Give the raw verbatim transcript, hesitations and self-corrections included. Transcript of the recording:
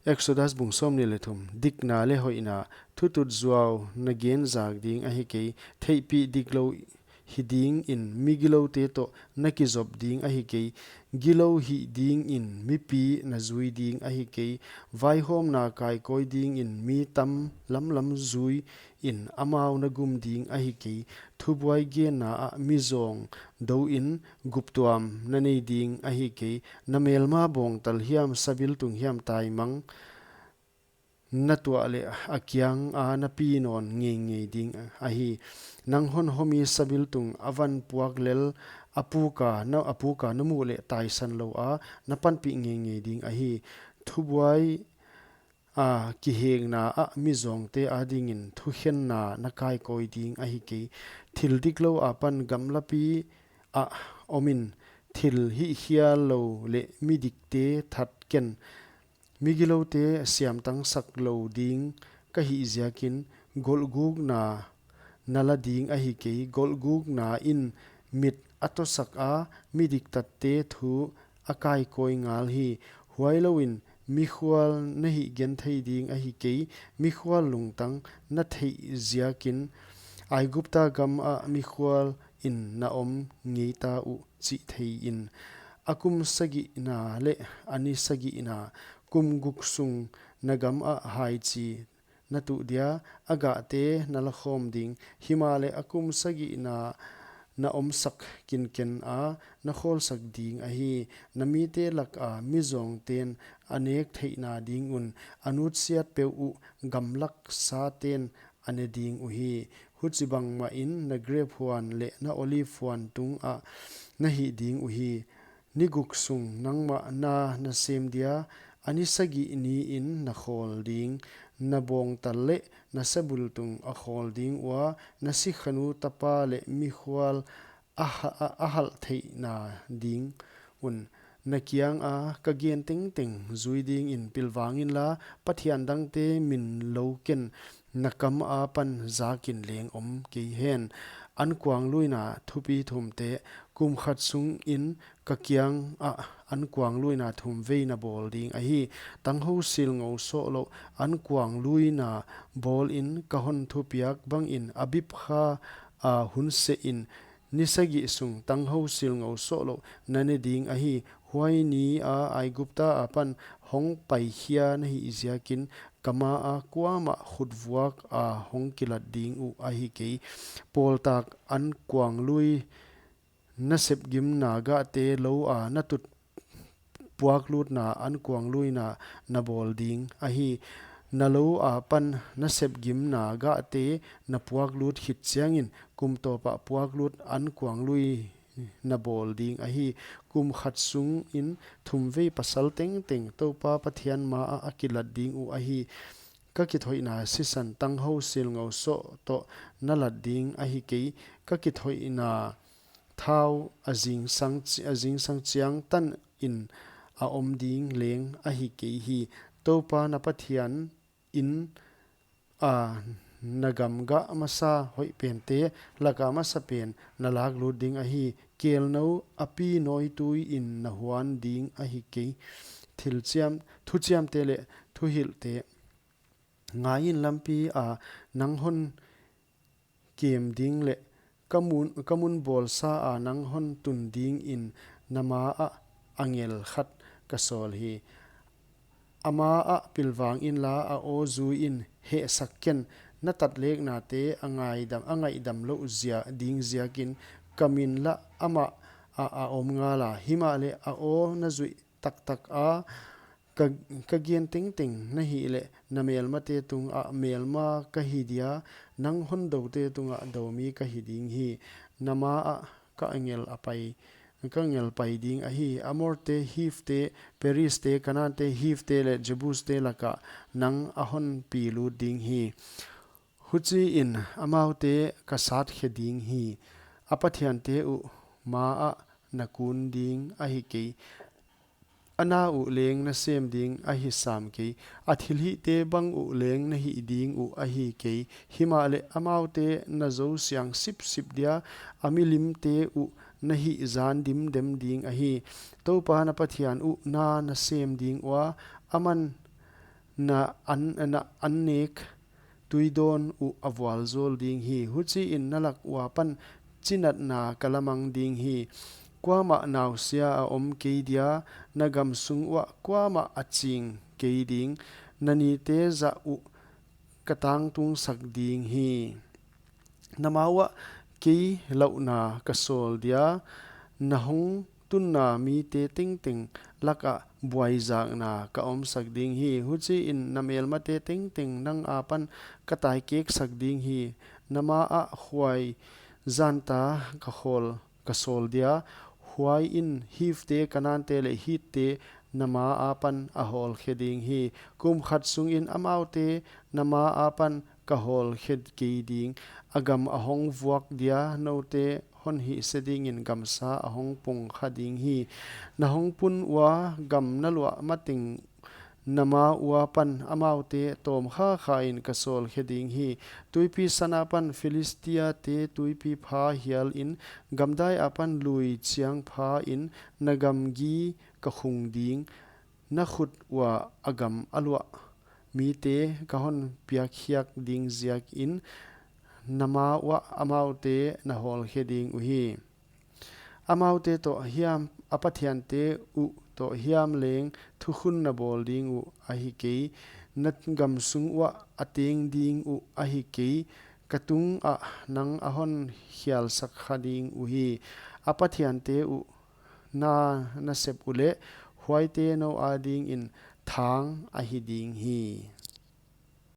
Exodus bung sawmnih leh thum. Dikna leh hoihna, thutut zuau na gen zak ding ahi kei, theihpih diklou hi dingin migiloute toh na kizop ding ahi kei, gilou hih dingin mipi na zui ding ahi kei, vaihawmna kaikawi dingin mi tam lamlam zui in amau na gum ding ahi kei, thubuai genna ah mizawng dou in guptuam na nei ding ahi kei, na melma bawngtal hiam sabiltung hiam taimang na tuah leh a kiang a na pi nawn ngeingei ding ahi. Nang hon homi sabiltung a van puak lel a puka na, a puka na muh leh taisan lou a na panpih ngeingei ding ahi. Thubuai a kihekna ah mizawngte adingin thukhenna na kaikawi ding ahi kei. Thil diklou apan gamlapi ah omin, thil hihkhial lou leh midikte that ken. Migiloute siamtangsak lou ding ka hih ziakin, golhgukna na la ding ahi kei. Golhgukna in mit a tosak a, midiktatte thu a kaikawi ngal hi. Huailouin mikhual na hih genthei ding ahi kei, mikhual lungtang na theih ziakin. Aigupta gam ah mikhual in na om ngeita uh chih thei in. A kum sagihna leh a ni sagihna, kum guk sung na gam ah haichi na tuh dia, a gahte na lakhawm ding. Himahleh a kum sagihna na omsak kinken a, na khawlsak ding ahi. Na mite lak a mizawngten a nek theihna ding un, a nutsiat peuh uh gamlak saten a ne ding uhi. Huchibang mahin na grep huan leh na olive huan tung ah na hih ding uhi. Ni guk sung nangmah na na sem dia, a ni sagih niin na khawl ding. Na bawngtal leh na sabiltung a khawl ding ua, na sikhanu tapa leh mikhual a ha-, a, a halh theihna ding un. Na kiang a ka gen tengteng zui dingin pilvang inla, pathian dangte min lou ken, na kam apan zakin leng om kei hen. Ankuangluina thupi thumte. Kum khat sungin ka kiang ah ankuangluina thum vei na bawl ding ahi. Tanghou silngou sohlouh ankuangluina bawlin, ka hon thupiak bangin Abib kha a hun sehin, ni sagih sung tanghou silngou sohlouh na ne ding ahi. Huai ni a Aigupta apan hong paikhia na hih ziakin, ka ma a kuamah khutvuak a hong kilat ding uh ahi kei. Pawltak ankuanglui na sepgimna gahte lou a na tut puaklutna ankuangluina na bawl ding ahi. Na lou apan na sepgimna gahte na puaklut khit chiangin, kum tawpah puaklut ankuanglui na bawl ding ahi. Kum khat sungin thum vei pasal tengteng Toupa Pathian ma ah a kilat ding uh ahi. Ka kithoihna sisan tanghou silngou soh toh na lat ding ahi kei. Ka kithoihna thau a zingsang chi-, a zingsang chiang tanin a om ding leng ahi kei hi. Toupa na Pathian in a na gam gah masa hoih pente laka masa pen na laklut ding ahi. Kelnou a pi nawituiin na huan ding ahi kei. Thilchiam, thuchiamte leh thuhilhte. Ngaiin, lampi a nang hon kem ding leh ka mun, ka mun bawlsa a nang hon tun dingin na ma ah angel khat ka sawl hi. A ma ah pilvang inla, a aw zuiin hehsak ken. Na tatleknate a ngaidam, a ngaihdam louh zia, ding ziakin ka min lah amah ah a om ngala. Himahleh a aw na zuih taktak a, ka, ka gen tengteng na hih leh, na melmate tungah melma ka hi dia, nang hon doute tungah doumi ka hi ding hi. Na ma ah ka angel a pai, ka angel pai ding ahi. Amorte, Hivte, Perizte, Kanaante, Hivte leh Jebuste laka nang a hon pilut ding hi. Huchiin amaute ka satkhe ding hi. A pathiante uh ma ah na kun ding ahi kei. A na uh leng na sem ding ahi sam kei. A thilhihte bang uh leng na hih ding uh ahi kei. Himahleh amaute na zou siang sipsip dia, a milimte uh na hih zan dimdem ding ahi. Toupa na Pathian uh na na sem ding ua, aman na an, na annek tuidawn uh a vualzawl ding hi. Huchiin na lak ua pan chinatna ka lamang ding hi. Kuamah nausia a om kei dia, na gam sung uah kuamah a ching kei ding. Na nite zah uh ka tangtungsak ding hi. Na ma uah kei lauhna ka sawl dia, na hong tunna mite tengteng lakah buaizakna ka omsak ding hi. Huchiin na melmate tengteng nang apan ka taikeksak ding hi. Na ma ah huai zanta ka hawl ka sawl dia, huai in Hivte, Kanante leh Hitte na ma apan a hawlkhe ding hi. Kum khat sungin amaute na ma apan ka hawlkhe kei ding. A gam a hong vuak dia, noute hon hihse dingin gamsa a hong pung kha ding hi. Na hong pun ua gam na luah mateng na ma ua pan amaute tawm khakha in ka sawlkhe ding hi. Tuipi san apan Philistiate tuipi pha hial in, gamdai apan lui chiang pha in, na gamgi ka khung ding. Na khut ua a gam a luah mite ka hon piakkhiak ding ziakin, na ma uah amaute na hawlkhe ding uhi. Amaute toh hiam, a pathiante uh toh hiam leng thukhun na bawl ding uh ahi kei. Na gam sung uah a teng ding uh ahi kei. Ka tungah nang a hon khialsak kha ding uhi. A pathiante uh na na sep uleh, huaite nou adingin thang ahi ding hi.